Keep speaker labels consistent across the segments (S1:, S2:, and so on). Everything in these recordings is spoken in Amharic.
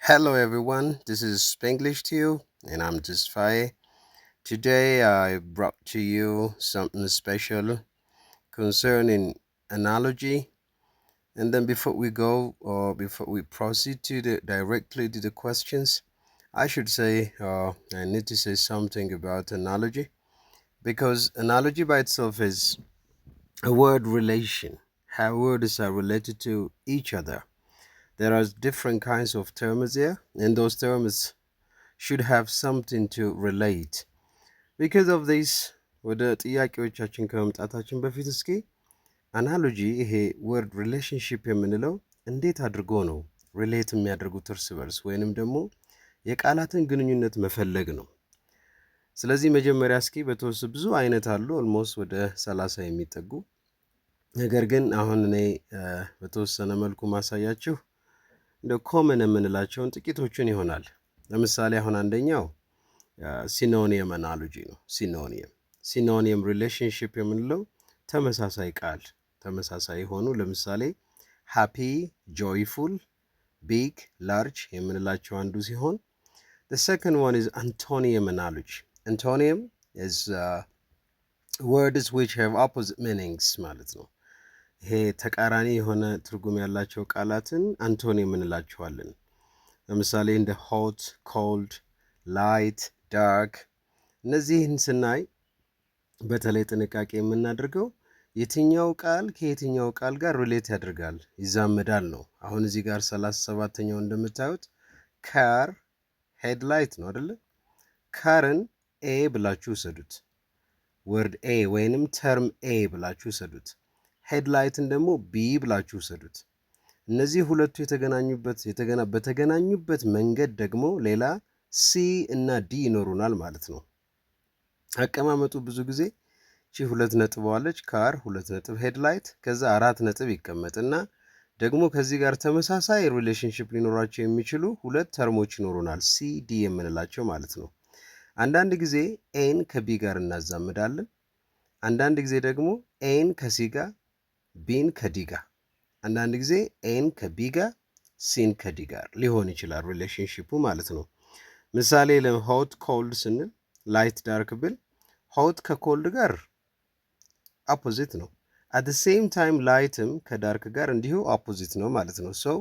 S1: Hello everyone, this is Spanglish to you, and I'm Tesfaye. Today I brought to you something special concerning analogy. And then before we go or before we proceed to the directly to the questions, I should say I need to say something about analogy, because analogy by itself is a word relation, how words are related to each other. There are different kinds of terms here, and those terms should have something to relate. Because of this, ወደ ጥያቄዎቻችን ከመምጣታችን በፊት እስኪ analogy ይሄ word relationship የምንለው እንዴት አድርጎ ነው relate የሚያደርጉት እርስ በርስ ወይንም ደግሞ የቃላትን ግንኙነት መፈለግ ነው። ስለዚህ መጀመሪያ እስኪ በተወሰነ ብዙ አይነት አሉ፣ almost ወደ 30 የሚጠጉ። ነገር ግን አሁን እኔ በተወሰነ መልኩ ማሳያችሁ እንደ common የምንላቸውን ጥቂቶቹን ይሆናል። ለምሳሌ አሁን አንደኛው synonym analogy ነው። Synonym relationship የምንለው ተመሳሳይ ቃል ተመሳሳይ የሆኑ ለምሳሌ happy፣ joyful፣ big፣ large የምንላቸው አንዱ ሲሆን the second one is antonym analogy. Antonym is words which have opposite meanings ማለት ነው። ይሄ ተቃራኒ የሆነ ትርጉም ያላቸው ቃላትን antonym እንላቸዋለን። ለምሳሌ እንደ hot፣ cold፣ light፣ dark። እነዚህን ስናይ በተለይ ጥንቃቄ የምናደርገው የትኛው ቃል ከየትኛው ቃል ጋር relate ያደርጋል፣ ይዛመዳል ነው። አሁን እዚህ ጋር 37ኛው እንደምታዩት car headlight ነው አደለ? Car ን A ብላችሁ ውሰዱት። Word A ወይንም term A ብላችሁ ውሰዱት። Headlight ን ደግሞ B ብላችሁ ውሰዱት። እነዚህ ሁለቱ የተገናኙበት በተገናኙበት መንገድ ደግሞ ሌላ C እና D ይኖሩናል ማለት ነው። አቀማመጡ ብዙ ጊዜ ቺ ሁለት ነጥብ አለች፣ car ሁለት ነጥብ headlight፣ ከዛ አራት ነጥብ ይቀመጥና ደግሞ ከዚህ ጋር ተመሳሳይ relationship ሊኖራቸው የሚችሉ ሁለት term ኦች ይኖሩናል፣ C D የምንላቸው ማለት ነው። አንዳንድ ጊዜ A ን ከ B ጋር እናዛምዳለን። አንዳንድ ጊዜ ደግሞ A ን ከ C ጋር፣ B ን ከ D ጋር፣ አንዳንድ ጊዜ A ን ከ B ጋር፣ C ን ከ D ጋር ሊሆን ይችላል relationship ኡ ማለት ነው። ምሳሌ ለ hot cold ስንል፣ light dark ብል hot ከ cold ጋር opposite ነው። At same time light ም ከ dark ጋር እንዲሁ opposite ነው ማለት ነው። So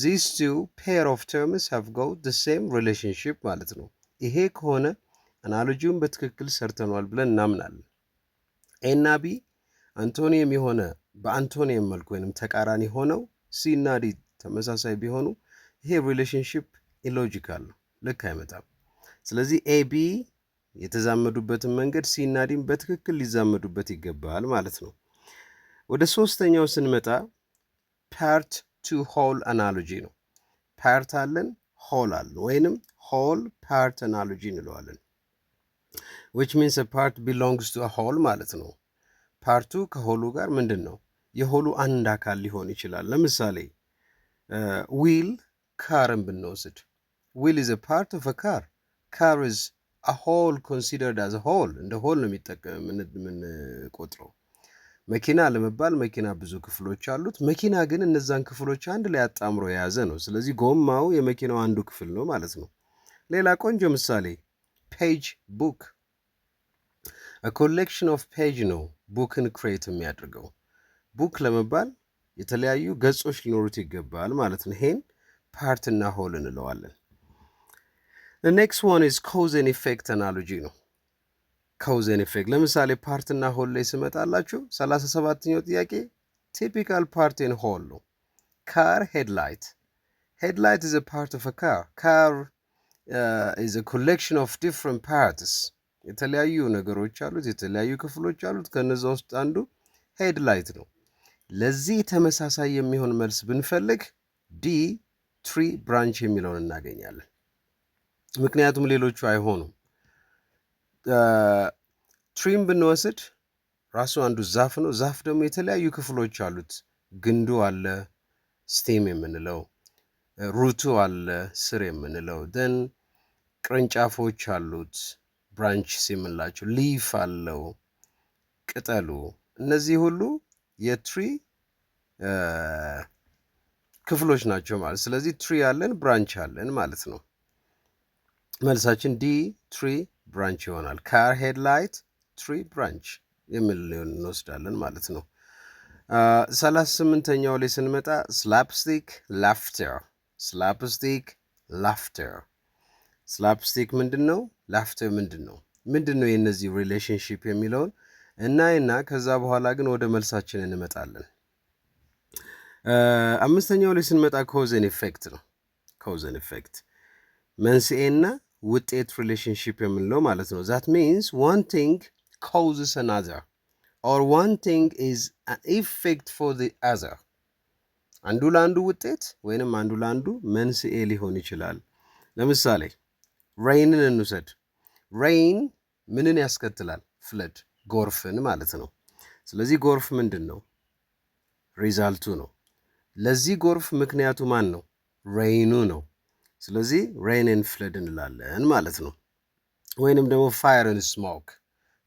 S1: these two pair of terms have got the same relationship ማለት ነው። ይሄ ከሆነ analogy ውን በትክክል ሰርተኗል ብለን እናምናለን። A እና B antonym የሆነ በ antonym መልኩ ወይንም ተቃራኒ ሆነው C እና D ተመሳሳይ ቢሆኑ ይሄ relationship illogical ነው፣ ልክ አይመጣም። ስለዚህ A B የተዛመዱበትን መንገድ C እና D ም በትክክል ሊዛመዱበት ይገባል ማለት ነው። ወደ ሶስተኛው ስንመጣ part to whole analogy ነው። Part አለን፣ whole አለን፣ ወይንም whole part analogy እንለዋለን። Which means part belongs to whole ማለት ነው። Part ኡ ከ whole ኡ ጋር ምንድን ነው? የ whole ኡ አንድ አካል ሊሆን ይችላል። ለምሳሌ wheel car ን ብንወስድ wheel is part of car. Car is a whole, considered as whole፣ እንደ whole ነው የሚጠቀም የምንቆጥረው። መኪና ለመባል መኪና ብዙ ክፍሎች አሉት። መኪና ግን እነዛን ክፍሎች አንድ ላይ አጣምሮ የያዘ ነው። ስለዚህ ጎማው የመኪናው አንዱ ክፍል ነው ማለት ነው። ሌላ ቆንጆ ምሳሌ page፣ book፣ collection of page ነው book ን create የሚያደርገው። Book ለመባል የተለያዩ ገጾች ሊኖሩት ይገባል ማለት ነው። ይሄን part እና whole እንለዋለን። Next one is cause and effect analogy ነው። Cause and effect ለምሳሌ part እና whole ላይ ስመጣላችሁ 37ኛው ጥያቄ typical part and whole ነው። Car headlight. Headlight is a part of a car. Car is a collection of different parts። የተለያዩ ነገሮች አሉት፣ የተለያዩ ክፍሎች አሉት። ከነዛ ውስጥ አንዱ headlight ነው። ለዚህ ተመሳሳይ የሚሆን መልስ ብንፈልግ D tree branch የሚለውን እናገኛለን። ምክንያቱም ሌሎቹ አይሆኑም። Tree ም ብንወስድ ራሱ አንዱ ዛፍ ነው። ዛፍ ደግሞ የተለያዩ ክፍሎች አሉት። ግንዱ አለ፣ stem የምንለው፣ root ኡ አለ፣ ስር የምንለው፣ then ቅርንጫፎች አሉት፣ branches የምንላቸው፣ leaf አለው፣ ቅጠሉ። እነዚህ ሁሉ የ tree ክፍሎች ናቸው። ስለዚህ ክፍሎች ናቸው ማለት። ስለዚህ tree አለን፣ branch አለን ማለት ነው። መልሳችን D tree branch ይሆናል። Car headlight፣ tree branch የሚል እንወስዳለን ማለት ነው። 38ኛው ላይ ስንመጣ slapstick laughter፣ slapstick laughter። Slapstick ምንድን ነው? Laughter ምንድን ነው? ምንድን ነው የእነዚህ relationship የሚለውን እናይና ከዛ በኋላ ግን ወደ መልሳችን እንመጣለን። አምስተኛው ላይ ስንመጣ cause and effect ነው። Cause and effect መንስኤና ውጤት relationship የምንለው ማለት ነው። That means one thing causes another or one thing is an effect for the other። አንዱ ለአንዱ ውጤት ወይንም አንዱ ለአንዱ መንስኤ ሊሆን ይችላል። ለምሳሌ rain ን እንውሰድ። Rain ምንን ያስከትላል? Flood፣ ጎርፍን ማለት ነው። ስለዚህ ጎርፍ ምንድን ነው? Result ኡ ነው። ለዚህ ጎርፍ ምክንያቱ ማን ነው? Rain ኡ ነው። ስለዚህ rain and flood እንላለን ማለት ነው። ወይንም ደግሞ fire and smoke።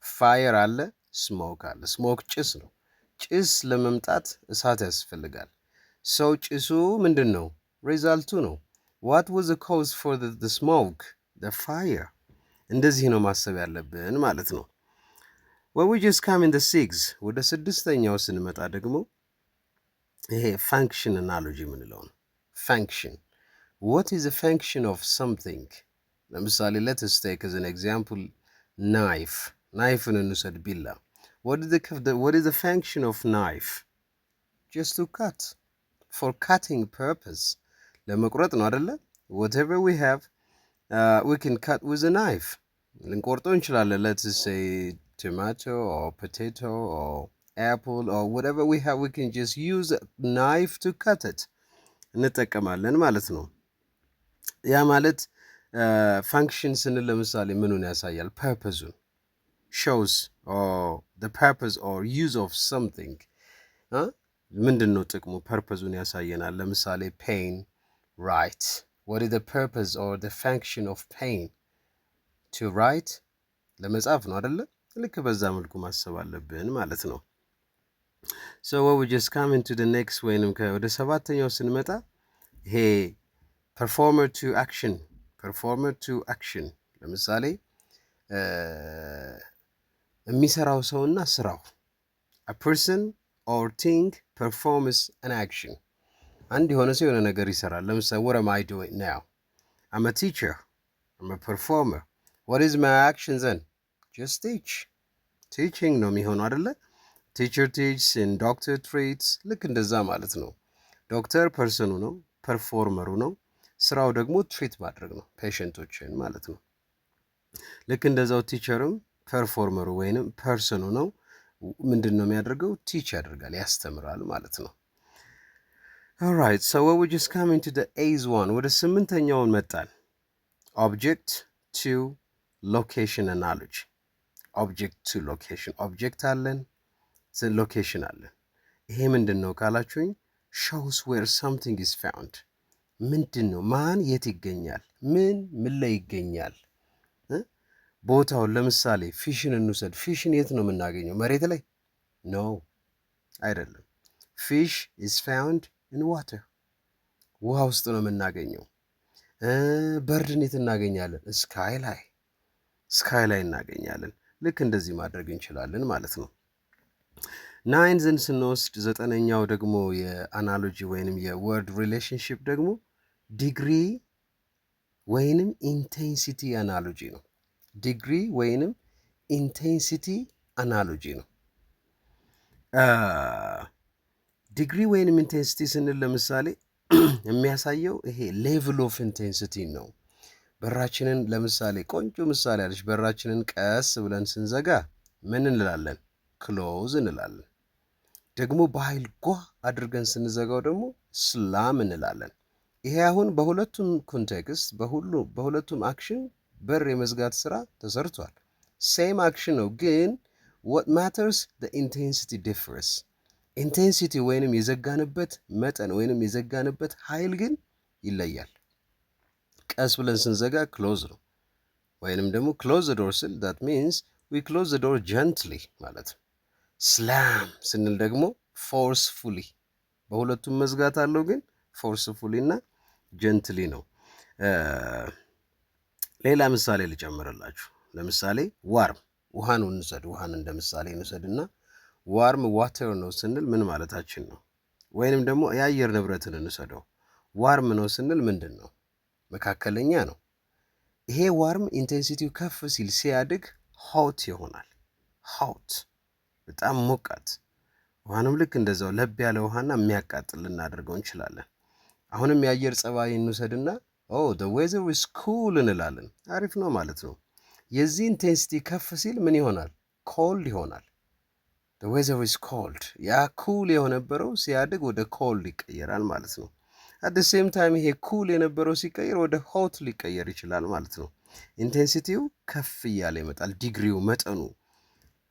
S1: Fire አለ፣ smoke አለ። Smoke ጭስ ነው። ጭስ ለመምጣት እሳት ያስፈልጋል። So ጭሱ ምንድን ነው? Result ኡ ነው። What was the cause for the smoke? The fire። እንደዚህ ነው ማሰብ ያለብን ማለት ነው። When we just come in the six፣ ወደ ስድስተኛው ስንመጣ ደግሞ ይሄ function analogy የምንለው ነው። Function፣ what is function of something? ለምሳሌ let us take as an example knife። Knife ን እንውሰድ፣ ቢላ። What is the function of knife? Just to cut, for cutting purpose፣ ለመቁረጥ ነው አደለ? Whatever we have, we can cut with a knife። ልንቆርጠው እንችላለን። Let's say tomato or potato or apple or whatever we have, we can just use a knife to cut it። እንጠቀማለን ማለት ነው። ያ ማለት function ስንል ለምሳሌ ምኑን ያሳያል? Purpose ኡን shows the purpose or use of something። ምንድን ነው ጥቅሙ? Purpose ኡን ያሳየናል። ለምሳሌ pen፣ write። What is the purpose or the function of pen? To write፣ ለመጻፍ ነው አደለ? ልክ በዛ መልኩ ማሰብ አለብን ማለት ነው። So we just come into the next ወይንም ወደ ሰባተኛው ስንመጣ ይሄ performer to action፣ performer to action። ለምሳሌ የሚሰራው ሰውና ስራው። A person or thing performs an action። አንድ የሆነ ሰው የሆነ ነገር ይሰራል። ለምሳሌ what am I doing now? I'm a teacher. I'm a performer. What is my action then? Just teach። Teaching ነው የሚሆነው አደለ? Teacher teaches and doctor treats። ልክ እንደዛ ማለት ነው። ዶክተር person ኡ ነው፣ performer ኡ ነው። ስራው ደግሞ treat ማድረግ ነው patient ኦችን ማለት ነው። ልክ እንደዛው teacher ም performer ኡ ወይንም person ኡ ነው። ምንድን ነው የሚያደርገው? Teach ያደርጋል፣ ያስተምራል ማለት ነው። Alright, so we just come into the eighth one። ወደ ስምንተኛውን መጣን። Object to location analogy። Object to location። Object አለን፣ location አለን። ይሄ ምንድን ነው ካላችሁኝ shows where something is found። ምንድን ነው? ማን የት ይገኛል? ምን ምን ላይ ይገኛል? ቦታውን ለምሳሌ fish ን እንውሰድ። Fish ን የት ነው የምናገኘው? መሬት ላይ? No፣ አይደለም። Fish is found in water፣ ውሃ ውስጥ ነው የምናገኘው። Bird ን የት እናገኛለን? Sky ላይ፣ sky ላይ እናገኛለን። ልክ እንደዚህ ማድረግ እንችላለን ማለት ነው። Ninth ን ስንወስድ፣ ዘጠነኛው ደግሞ የ analogy ወይንም የ word relationship ደግሞ ዲግሪ ወይንም intensity analogy ነው። ዲግሪ ወይንም intensity analogy ነው። ዲግሪ ወይንም intensity ስንል ለምሳሌ የሚያሳየው ይሄ level of intensity ነው። በራችንን ለምሳሌ፣ ቆንጆ ምሳሌ አለች። በራችንን ቀስ ብለን ስንዘጋ ምን እንላለን? Close እንላለን። ደግሞ በኃይል ጓ አድርገን ስንዘጋው ደግሞ slam እንላለን። ይሄ አሁን በሁለቱም context በሁሉ በሁለቱም action በር የመዝጋት ስራ ተሰርቷል። Same action ነው፣ ግን what matters, the intensity differs። Intensity ወይንም የዘጋንበት መጠን ወይንም የዘጋንበት ኃይል ግን ይለያል። ቀስ ብለን ስንዘጋ close ነው፣ ወይንም ደግሞ close door ስል that means we close door gently ማለት ነው። Slam ስንል ደግሞ forcefully። በሁለቱም መዝጋት አለው፣ ግን Forcefully እና gently ነው። ሌላ ምሳሌ ልጨምርላችሁ። ለምሳሌ warm ውሃን እንውሰድ። ውሃን እንደ ምሳሌ እንውሰድና warm water ነው ስንል ምን ማለታችን ነው? ወይንም ደግሞ የአየር ንብረትን እንውሰደው። Warm ነው ስንል ምንድን ነው? መካከለኛ ነው። ይሄ warm intensity ው ከፍ ሲል ሲያድግ hot ይሆናል። Hot በጣም ሞቃት። ውሃንም ልክ እንደዛው ለብ ያለ ውሃና የሚያቃጥል ልናደርገው እንችላለን። አሁንም የአየር ጸባይ እንውሰድና "Oh, the weather is cool" እንላለን። አሪፍ ነው ማለት ነው። የዚህ intensity ከፍ ሲል ምን ይሆናል? Cold ይሆናል። The weather is cold። ያ cool የነበረው ሲያድግ ወደ cold ይቀየራል ማለት ነው። At same time ይሄ cool የነበረው ሲቀየር ወደ hot ሊቀየር ይችላል ማለት ነው። Intensity ው ከፍ እያለ ይመጣል። ዲግሪው መጠኑ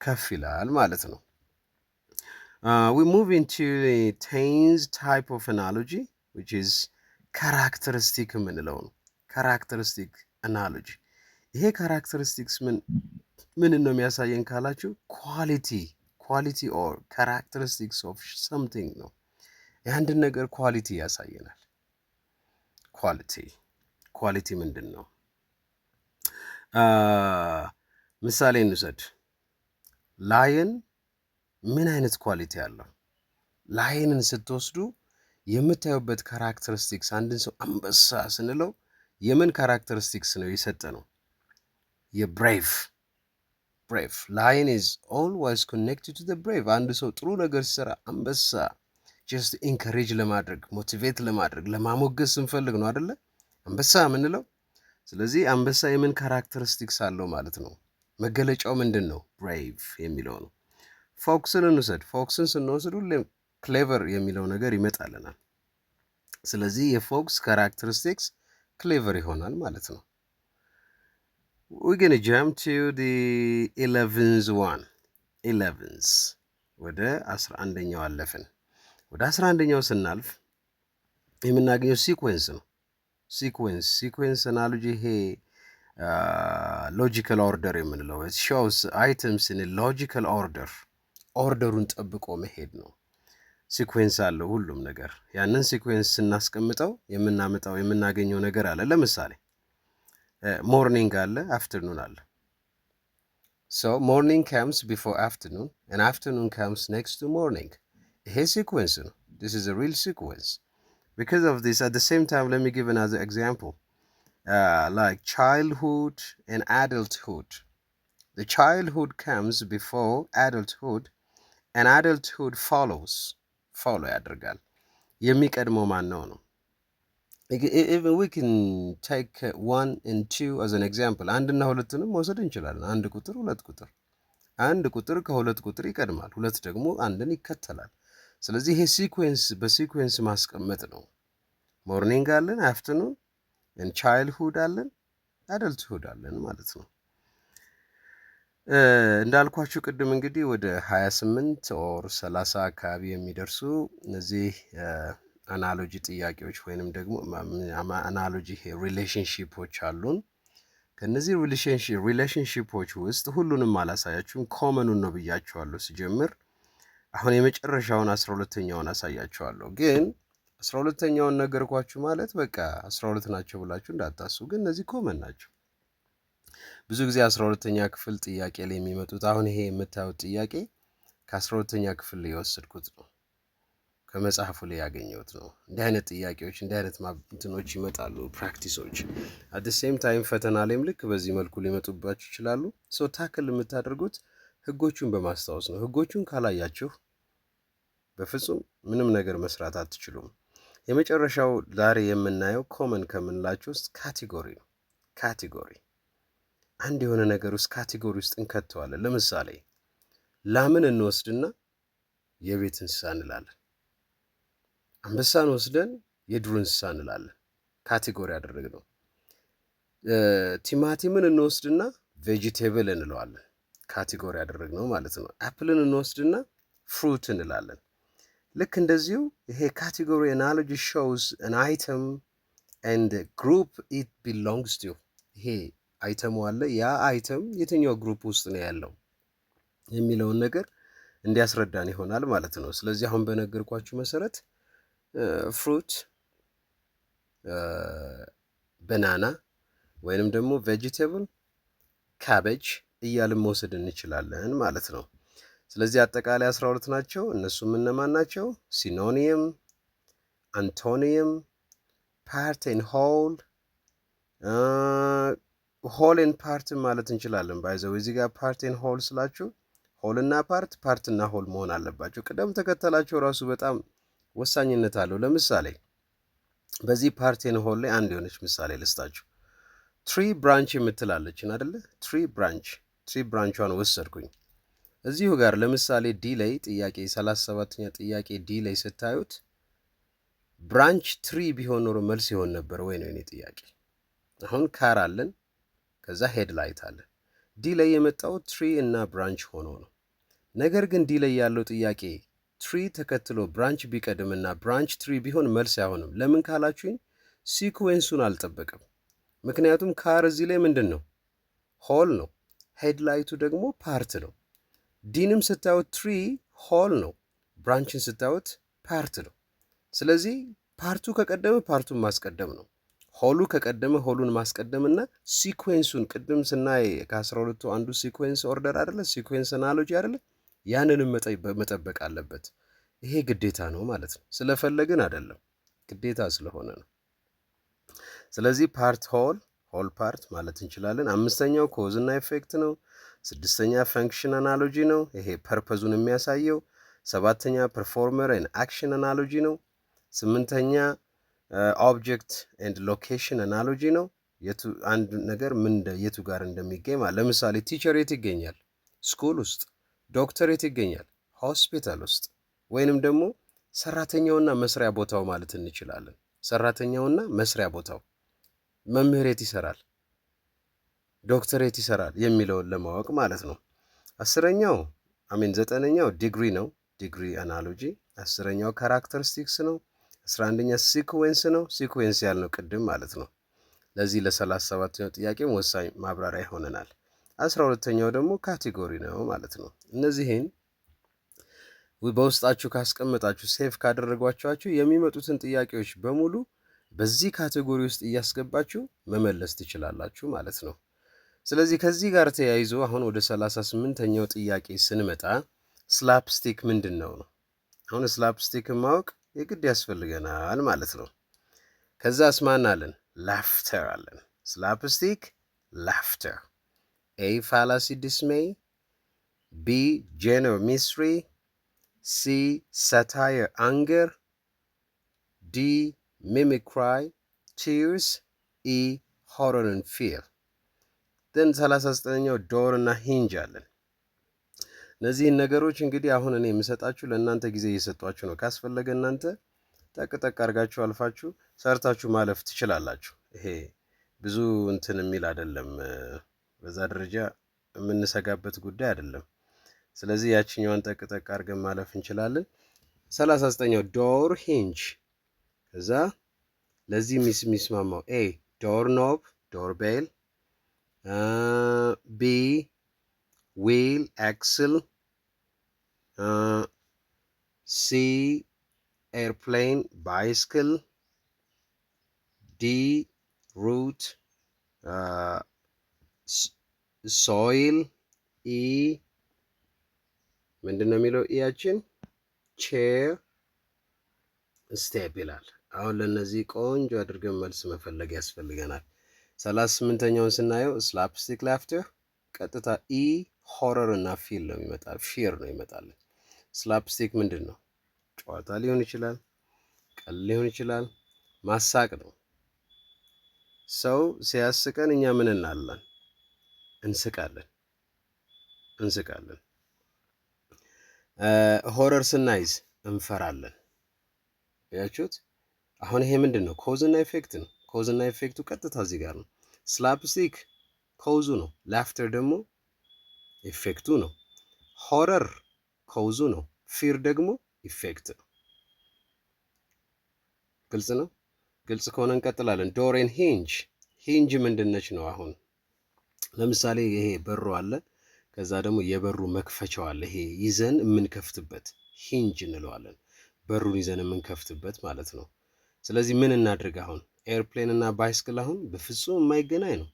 S1: ከፍ ይላል ማለት ነው። We move into 10th type of analogy, which is characteristic የምንለው ነው። Characteristic analogy። ይሄ characteristics ምን ምን ነው የሚያሳየን ካላችሁ quality or characteristics of something ነው። የአንድን ነገር quality ያሳየናል። Quality ምንድን ነው? ምሳሌ እንውሰድ። Lion ምን አይነት quality አለው? Lion ን ስትወስዱ የምታዩበት characteristics አንድን ሰው አንበሳ ስንለው የምን characteristics ነው የሰጠ ነው? የ brave. Lion is always connected to brave። አንድ ሰው ጥሩ ነገር ሲሰራ አንበሳ just encourage ለማድረግ፣ motivate ለማድረግ፣ ለማሞገስ ስንፈልግ ነው አደለ አንበሳ የምንለው። ስለዚህ አንበሳ የምን characteristics አለው ማለት ነው? መገለጫው ምንድን ነው? Brave የሚለው ነው። Fox ን እንውሰድ። Fox ን ስንወስድ ሁሌም clever የሚለው ነገር ይመጣልናል። ስለዚህ የ fox characteristics clever ይሆናል ማለት ነው። We gonna jump to the 11th one. 11th ወደ 11ኛው አለፍን። ወደ 11ኛው ስናልፍ የምናገኘው sequence ነው። Sequence analogy ይሄ logical order የምንለው shows items in logical order፣ order ኡን ጠብቆ መሄድ ነው። Sequence አለው ሁሉም ነገር። ያንን sequence ስናስቀምጠው የምናመጣው የምናገኘው ነገር አለ። ለምሳሌ morning አለ፣ afternoon አለ። So morning comes before afternoon and afternoon comes next to morning። ይሄ sequence ነው። This is a real sequence. Because of this, at the same time, let me give another example, like childhood and adulthood. The childhood comes before adulthood and adulthood follows, follow ያደርጋል። የሚቀድመው ማን ነው ነው። Even we can take one and two as an example. አንድና ሁለትንም መውሰድ እንችላለን። አንድ ቁጥር፣ ሁለት ቁጥር፣ አንድ ቁጥር ከሁለት ቁጥር ይቀድማል፣ ሁለት ደግሞ አንድን ይከተላል። ስለዚህ ይሄ sequence በ sequence ማስቀመጥ ነው። Morning አለን፣ afternoon፣ childhood አለን፣ adulthood አለን ማለት ነው። እንዳልኳችሁ ቅድም እንግዲህ ወደ 28 or 30 አካባቢ የሚደርሱ እነዚህ analogy ጥያቄዎች ወይንም ደግሞ analogy relationship ኦች አሉን። ከነዚህ relationship ኦች ውስጥ ሁሉንም አላሳያችሁም። Common ኑን ነው ብያችኋለሁ ስጀምር። አሁን የመጨረሻውን 12ኛውን አሳያችኋለሁ። ግን 12ኛውን ነገርኳችሁ ማለት በቃ 12 ናቸው ብላችሁ እንዳታስቡ። ግን እነዚህ common ናቸው። ብዙ ጊዜ 12ኛ ክፍል ጥያቄ ላይ የሚመጡት፣ አሁን ይሄ የምታዩት ጥያቄ ከ12ኛ ክፍል ላይ የወሰድኩት ነው። ከመጽሐፉ ላይ ያገኘሁት ነው። እንዲህ አይነት ጥያቄዎች፣ እንዲህ አይነት እንትኖች ይመጣሉ፣ practice ኦች። At same time ፈተና ላይም ልክ በዚህ መልኩ ሊመጡባችሁ ይችላሉ። So tackle የምታደርጉት ህጎቹን በማስታወስ ነው። ህጎቹን ካላያችሁ በፍጹም ምንም ነገር መስራት አትችሉም። የመጨረሻው ዛሬ የምናየው common ከምንላቸው ውስጥ category ነው። Category አንድ የሆነ ነገር ውስጥ category ውስጥ እንከተዋለን። ለምሳሌ ላምን እንወስድና የቤት እንስሳ እንላለን። አንበሳን ወስደን የዱር እንስሳ እንላለን። Category ያደረግነው። ቲማቲምን እንወስድና vegetable እንለዋለን። Category ያደረግነው ማለት ነው። Apple ን እንወስድና fruit እንላለን። ልክ እንደዚሁ ይሄ category analogy shows an item and group it belongs to። ይሄ item ኡ አለ። ያ item የትኛው group ውስጥ ነው ያለው የሚለውን ነገር እንዲያስረዳን ይሆናል ማለት ነው። ስለዚህ አሁን በነገርኳችሁ መሰረት fruit Banana ወይንም ደግሞ vegetable cabbage እያልን መውሰድ እንችላለን ማለት ነው። ስለዚህ አጠቃላይ 12 ናቸው። እነሱም እነማን ናቸው? Synonym፣ antonym፣ part and whole፣ whole and part ማለት እንችላለን። By the way፣ እዚህ ጋር part and whole ስላችሁ whole ና part፣ part ና whole መሆን አለባቸው። ቅደም ተከተላቸው ራሱ በጣም ወሳኝነት አለው። ለምሳሌ በዚህ part and whole ላይ አንድ የሆነች ምሳሌ ልስጣችሁ። Tree branch የምትላለችን አደለ? Tree branch፣ tree branch ቿን ወሰድኩኝ። እዚሁ ጋር ለምሳሌ D ላይ ጥያቄ 37ኛ ጥያቄ D ላይ ስታዩት branch tree ቢሆን ኖሮ መልስ ይሆን ነበር ወይ ነው የኔ ጥያቄ። አሁን car አለን፣ ከዛ headlight አለን። D ላይ የመጣው tree እና branch ሆኖ ነው። ነገር ግን D ላይ ያለው ጥያቄ tree ተከትሎ branch ቢቀድምና branch tree ቢሆን መልስ አይሆንም። ለምን ካላችሁኝ sequence ኡን አልጠበቅም። ምክንያቱም car እዚህ ላይ ምንድን ነው? Whole ነው። Headlight ኡ ደግሞ part ነው። D ንም ስታዩት tree whole ነው። Branch ን ስታዩት part ነው። ስለዚህ part ኡ ከቀደመ part ኡን ማስቀደም ነው። Whole ኡ ከቀደመ whole ኡን ማስቀደምና sequence ኡን ቅድም ስናይ ከ12ቱ አንዱ sequence order አይደለ? Sequence analogy አይደለ? ያንንም መጠበቅ አለበት። ይሄ ግዴታ ነው ማለት ነው። ስለፈለግን አይደለም፣ ግዴታ ስለሆነ ነው። ስለዚህ part whole፣ whole part ማለት እንችላለን። አምስተኛው cause እና effect ነው። ስድስተኛ function analogy ነው። ይሄ purpose ኡን የሚያሳየው። ሰባተኛ performer and action analogy ነው። ስምንተኛ object and location analogy ነው። የቱ አንድ ነገር ምን የቱ ጋር እንደሚገኝ ማለት፣ ለምሳሌ teacher የት ይገኛል? School ውስጥ። ዶክተር የት ይገኛል? ሆስፒታል ውስጥ። ወይንም ደግሞ ሰራተኛውና መስሪያ ቦታው ማለት እንችላለን። ሰራተኛውና መስሪያ ቦታው፣ መምህር የት ይሰራል፣ ዶክተር የት ይሰራል የሚለውን ለማወቅ ማለት ነው። 10ኛው፣ I mean ዘጠነኛው ዲግሪ ነው፣ degree analogy። 10ኛው characteristics ነው። 11ኛ sequence ነው። Sequence ያልነው ቅድም ማለት ነው። ለዚህ ለ37ኛው ጥያቄም ወሳኝ ማብራሪያ ይሆነናል። 12ኛው ደግሞ category ነው ማለት ነው። እነዚህን በውስጣችሁ ካስቀመጣችሁ፣ save ካደረጓችኋቸው የሚመጡትን ጥያቄዎች በሙሉ በዚህ category ውስጥ እያስገባችሁ መመለስ ትችላላችሁ ማለት ነው። ስለዚህ ከዚህ ጋር ተያይዞ አሁን ወደ 38ኛው ጥያቄ ስንመጣ slapstick ምንድን ነው ነው። አሁን slapstick ማወቅ የግድ ያስፈልገናል ማለት ነው። ከዛስ ማን አለን? Laughter አለን። Slapstick laughter፣ A fallacy dismay፣ B genre mystery፣ C satire anger፣ D mimicry tears፣ E horror and fear። Then 39ኛው door እና hinge አለን። እነዚህን ነገሮች እንግዲህ አሁን እኔ የምሰጣችሁ ለእናንተ ጊዜ እየሰጧችሁ ነው። ካስፈለገ እናንተ ጠቅ ጠቅ አድርጋችሁ አልፋችሁ ሰርታችሁ ማለፍ ትችላላችሁ። ይሄ ብዙ እንትን የሚል አይደለም። በዛ ደረጃ የምንሰጋበት ጉዳይ አይደለም። ስለዚህ ያችኛዋን ጠቅ ጠቅ አድርገን ማለፍ እንችላለን። 39ኛው door hinge፣ ከዛ ለዚህ የሚስማማው A door knob፣ door bell፣ B wheel axle፣ C airplane bicycle፣ D root soil፣ E ምንድን ነው የሚለው? E ያችን chair step ይላል። አሁን ለእነዚህ ቆንጆ አድርገን መልስ መፈለግ ያስፈልገናል። 38ኛውን ስናየው slapstick laughter ቀጥታ E horror እና feel ነው ይመጣል፣ fear ነው ይመጣል። Slapstick ምንድን ነው? ጨዋታ ሊሆን ይችላል፣ ቀልድ ሊሆን ይችላል፣ ማሳቅ ነው። ሰው ሲያስቀን እኛ ምን እንላለን? እንስቃለን፣ እንስቃለን። Horror ስናይዝ እንፈራለን። ያችሁት አሁን ይሄ ምንድን ነው? Cause እና effect ነው። Cause እና effect ኡ ቀጥታ እዚህ ጋር ነው። Slapstick cause ኡ ነው። Laughter ደግሞ effect ኡ ነው። Horror cause ኡ ነው። Fear ደግሞ effect ነው። ግልጽ ነው። ግልጽ ከሆነ እንቀጥላለን። Door and hinge፣ hinge ምንድነች ነው? አሁን ለምሳሌ ይሄ በሩ አለ፣ ከዛ ደግሞ የበሩ መክፈቻው አለ። ይሄ ይዘን የምንከፍትበት hinge እንለዋለን። በሩን ይዘን የምንከፍትበት ማለት ነው። ስለዚህ ምን እናድርግ አሁን? Airplane እና bicycle አሁን በፍጹም የማይገናኝ ነው።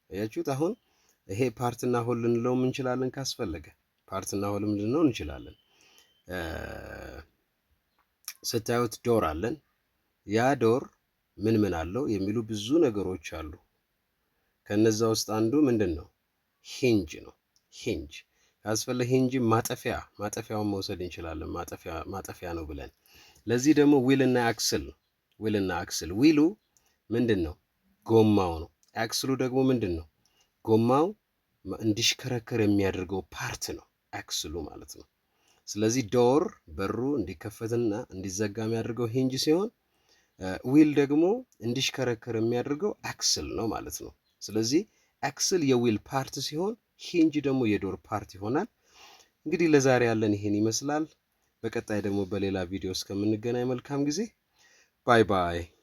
S1: አያችሁት? አሁን ይሄ part ና whole ልንለውም እንችላለን፣ ካስፈለገ part ና whole ም ልንለው እንችላለን። ስታዩት door አለን። ያ door ምን ምን አለው የሚሉ ብዙ ነገሮች አሉ። ከነዛ ውስጥ አንዱ ምንድን ነው? Hinge ነው። Hinge ካስፈለገ hinge ማጠፊያውን መውሰድ እንችላለን። ማጠፊያ ነው ብለን ለዚህ ደግሞ wheel እና axle ነው። Wheel እና axle፣ wheel ኡ ምንድን ነው? ጎማው ነው። Axle ኡ ደግሞ ምንድን ነው? ጎማው እንዲሽከረከር የሚያደርገው part ነው፣ axle ኡ ማለት ነው። ስለዚህ door በሩ እንዲከፈትና እንዲዘጋ የሚያደርገው hinge ሲሆን wheel ደግሞ እንዲሽከረከር የሚያደርገው axle ነው ማለት ነው። ስለዚህ axle የ wheel part ሲሆን hinge ደግሞ የ door part ይሆናል። እንግዲህ ለዛሬ ያለን ይሄን ይመስላል። በቀጣይ ደግሞ በሌላ ቪዲዮ እስከምንገናኝ መልካም ጊዜ። Bye bye።